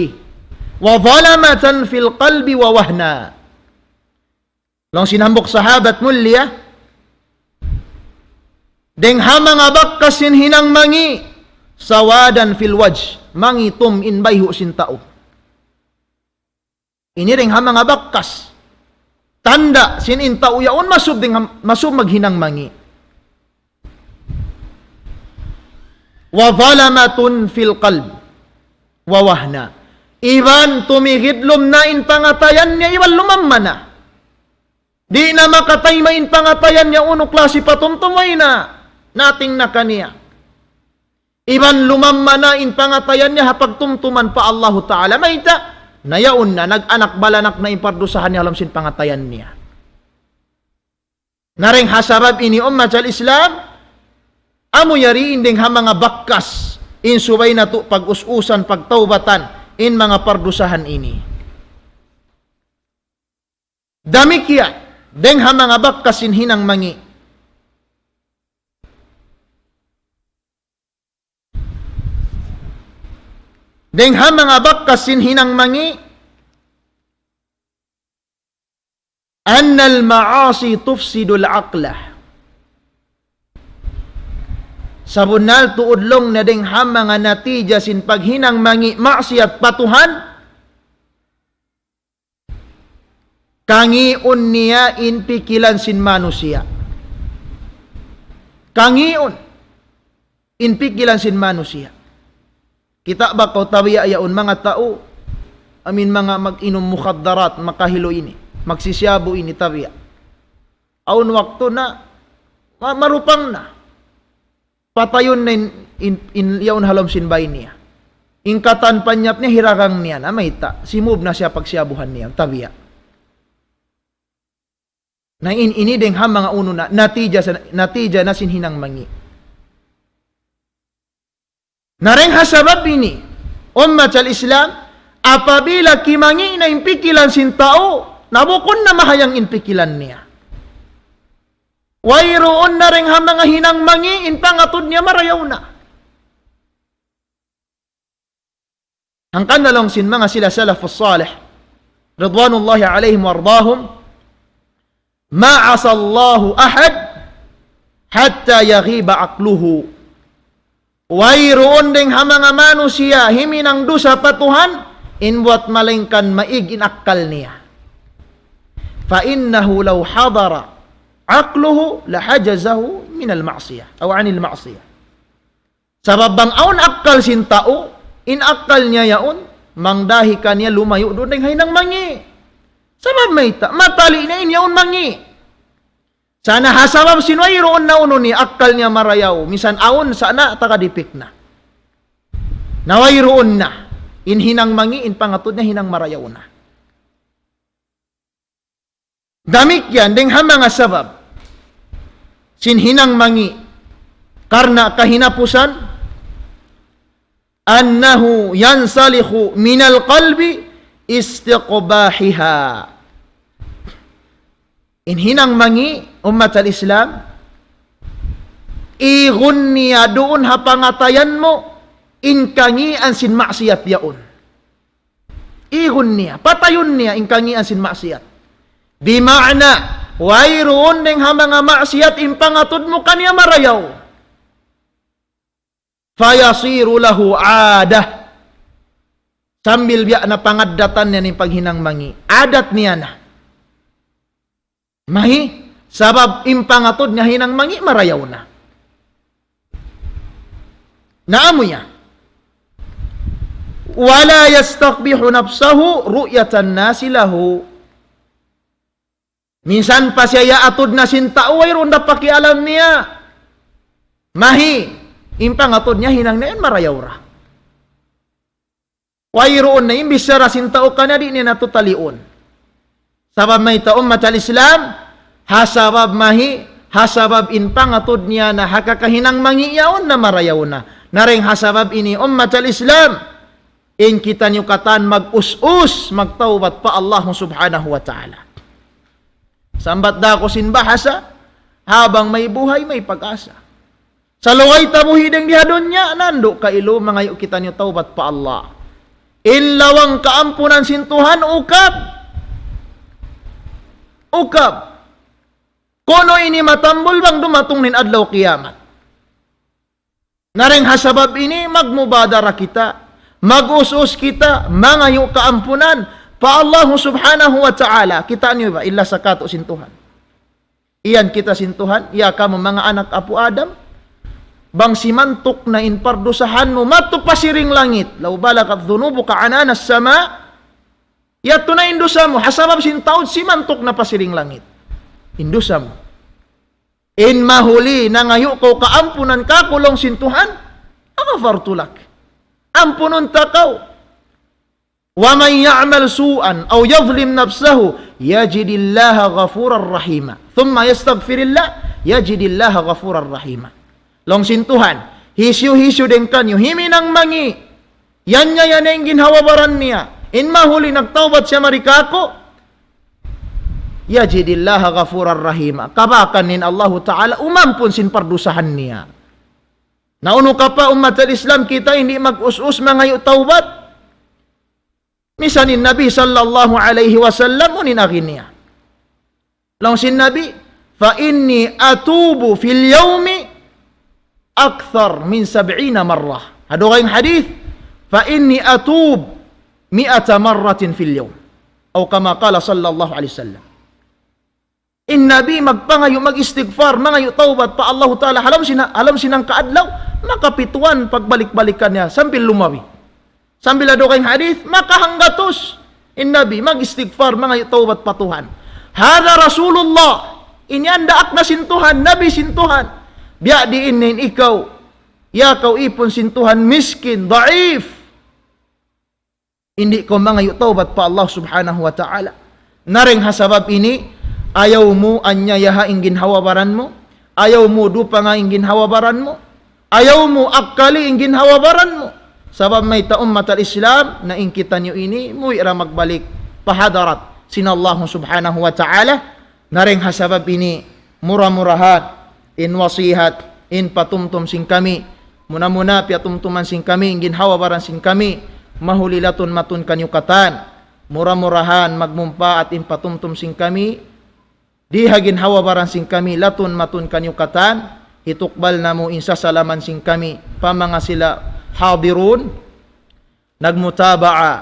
وظلمة في القلب ووهنا. Laung sin hambuuk sahabat mulia, dayng ha manga bakas sin hinang mangi', سوادا في الوجه, mangitum in bayhu' sin tau. Ini dayng ha manga bakas. Tanda' sin in tau yaun masub dayng ha, masub maghinang mangi'. وظلمة في القلب ووهنا. Iban tumigidlum na in pangatayan niya, iban lumamma na. Di' na makatayma' in pangatayan niya unu klasi patumtum, way na. Nothing na kaniya. Iban lumamma na in pangatayan niya ha pagtumtuman pa Allahu Ta'ala. Mayta'? Na yaun na, nag-anak balanak na in pardusahan niya ha lawm sin pangatayan niya. Na dayng ha sabab ini ummat al-Islam, amu yari in dayng ha manga bakas, in subay natu' pag-us-usan, pagtawbatan, in manga pardusahan ini. Damikkiyan, dayng ha manga bakas sin hinang mangi'. Dayng ha manga bakas sin hinang mangi', أن المعاصي تفسد العقل. Sabunnal tuud laung niya dayng ha manga natija sin paghinang mangi' maksiyat pa Tuhan, kangiun niya in pikilan sin manusiya'. Kangiun in pikilan sin manusiya'. Kita' ba kaw tabiya' yaun manga tau, amin manga mag-inum mukhaddarat, makahilu ini, magsisiyabu ini tabiya'. Awn waktu na, ma-, marupang na. Patayun na in, in, in yaun ha lawm sin bay niya. In katan panyap niya hiragang niya na, mayta', simub na siya pagsiyabuhan niya, tabiya'. Na in, ini dayng ha manga unu na, natija sa, natija na sin hinang mangi'. Na dayng ha sabab ini, ummat al-Islam, apabila kimangi' na in pikilan sin tau, na bukun na mahayang in pikilan niya. Wayruun na dayng ha manga hinang mangi', in pangatud niya marayaw na. Hangkan na laung sin manga sila salafus salih, ridwanullahi alayhim wa ardahum, ما عصى الله أحد حتى يغيب عقله. Wayruun dayng ha manga manusiya' himinang dusa pa Tuhan, in buwat malaingkan maig in akkal niya. فإنه لو حضر عقله لحجزه من المعصية أو عن المعصية. Sabab bang awn akkal sin tau, in akkal niya yaun, mangdahi kaniya lumayu' duun dayng ha hinang mangi'. Sabab mayta', matali' niya in yaun mangi'. Sa' na ha sabab sin wayruun na unu niya, akkal niya marayaw. Minsan awn sa' na taga dipik na. Na wayruun na. In hinang mangi', in pangatud niya hinang marayaw na. Damikkiyan, dayng ha manga sabab sin hinang mangi', karna' kahinapusan, أنه ينسلخ من القلب استقباحها. In hinang mangi', ummat al-Islam, igun niya duun ha pangatayan mu, in kangian sin maksiyat yaun. Igun niya, patayun niya in kangian sin maksiyat. Bima'na, wayruun dayng ha manga maksiyat in pangatud mu kaniya marayaw. فيصير له عادة. Sambil biya' na pangaddatan niya in paghinang mangi'. Adat niya na. Mahi, sabab in pangatud niya hinang mangi' marayaw na. Na amu ya. ولا يستقبح نفسه رؤية الناس له. Minsan pa siya yaatud na sin tau, wayruun da pakialam niya. Mahi, in pangatud niya hinang niya yan marayaw ra. Wayruun na in bichara sin tau kaniya, di' niya na tutaliun. Sabab mayta', ummat al-Islam, ha sabab mahi, ha sabab in pangatud niya na ha kakahinang mangi' yaun na marayaw na. Na dayng ha sabab ini, ummat al-Islam, in kitaniyu katan mag-us-us, magtawbat pa Allah subhanahu wa ta'ala. Sambat da aku sin bahasa, habang may buhay, may pag-asa. Salugay ta buhi' dayng di ha dunya, nandu' kailu mangayu' kitaniyu tawbat pa Allah. In lawang kaampunan sin Tuhan, ukab. Ukab. Kunu' ini matambul bang dumatung in adlaw kiyamat. Na dayng ha sabab ini, magmubadara kita, mag-us-us kita, mangayu' kaampunan pa Allah subhanahu wa ta'ala. Kitaa niyu ba, in lasa katu' sin Tuhan. Iyan kita sin Tuhan, ya kamu manga anak apu' Adam, bang simantuk na in pardusahan mu, madtu pa siring langit. لو بلغت ذنوبك عنان السماء. Yadtu na in dusa mu, ha sabab sin taud simantuk na pa siring langit. In dusa mu. In mahuli nangayu' kaw kaampunan kāku' laung sin Tuhan, غفرت لك. Ampunun ta kaw. ومن يعمل سوءا أو يظلم نفسه يجد الله غفورا رحيما. ثم يستغفر الله يجد الله غفورا رحيما. Laung sin Tuhan, hisiyu-hisiyu dayng kaniyu himinang mangi', yan niya yan in ginhawa-baran niya, in mahuli nagtawbat siya mari kāku', يجد الله غفورا رحيما. Kabakan in Allahu Ta'ala umampun sin pardusahan niya. Na unu ka pa, ummat al-Islam, kita in di' mag-us-us mangayu' tawbat? Misan in Nabi sallallahu alayhi wasallam, unu in agi niya? Laung sin Nabi, فإني أتوب في اليوم أكثر من سبعين مرة. Ha dugaing hadith, فإني أتوب مائة مرة في اليوم. أو كما قال صلى الله عليه وسلم. In Nabi magpangayu', mag-istighfar, mangayu' tawbat pa Allahu Ta'ala, ha lawm sin, ha lawm sin hangka adlaw, makapituan pagbalik-balikan niya, sambil lumabi. Sambil ha dugaing hadith, makahanggatus. In Nabi, mag-istighfar, mangayu' tawbat pa Tuhan. هذا رسول الله. Ini in daak na sin Tuhan, Nabi sin Tuhan. Biya' diin in ikaw, ya kaw ipun sin Tuhan, miskin, daif. Di' kaw mangayu' tawbat pa Allah subhanahu wa ta'ala. Na dayng ha sabab ini, ayaw mu anyayaha in ginhawa-baran mu, ayaw mu dupanga in ginhawa-baran mu, ayaw mu akkali in ginhawa-baran mu. Sabab mayta', ummat al-Islam, na in kitaniyu ini, muwi' ra magbalik pa hadarat sin Allah subhanahu wa ta'ala. Na dayng ha sabab ini, mura-murahan, in wasihat, in patumtum sin kami, muna-muna piyatumtuman sin kami, in ginhawa-baran sin kami, mahuli latun matun kaniyu katan. Mura-murahan magmumpaat in patumtum sin kami, di ha ginhawa-baran sin kami, latun matun kaniyu katan, hitukbal namu' in sasalaman sin kami, pa manga sila hadirun, nagmutaba'a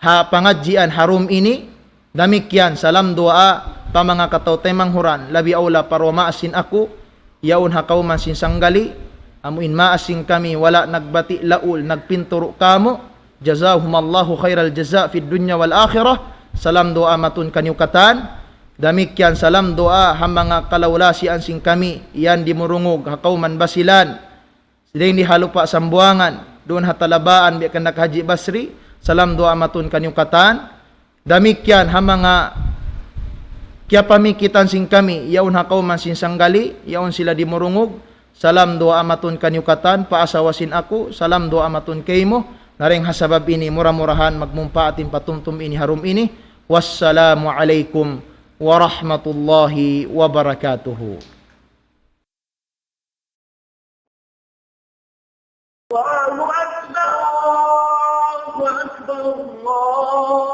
ha pangadjian ha dum ini, damikkiyan salam duwaa pa manga kataw-taymanghuran, labi awla pa duwa maas sin aku, yaun ha kawman sin sanggali, amu in maas sin kami wala' nagbati' laul, nagpinturu' kāmu', جزاهم الله خير الجزاء في الدنيا والآخرة, salam duwaa matun kaniyu katan, Damikkiyan salam duwaa ha manga kalaulasian sin kami, yan di Murungug, ha kawman Basilan, dayn di ha Lupa' Sambuwangan, duun ha Talabaan, biya' kan Haji Basri, salam duwaa mawn kaniyu katan. Damikkiyan ha manga kiyapamikitan sin kami, yaun ha kawman sin Sanggali, yaun sila di Murungug, salam duwaa mawn kaniyu katan, pa asawa sin aku, salam duwaa mawn kaymu, na dayn ha sabab ini, mura-murahan magmumpaat in patumtum ini ha dum ini. Wassalamu alaykum warahmatullahi wabarakatuh. الله أكبر، الله أكبر، الله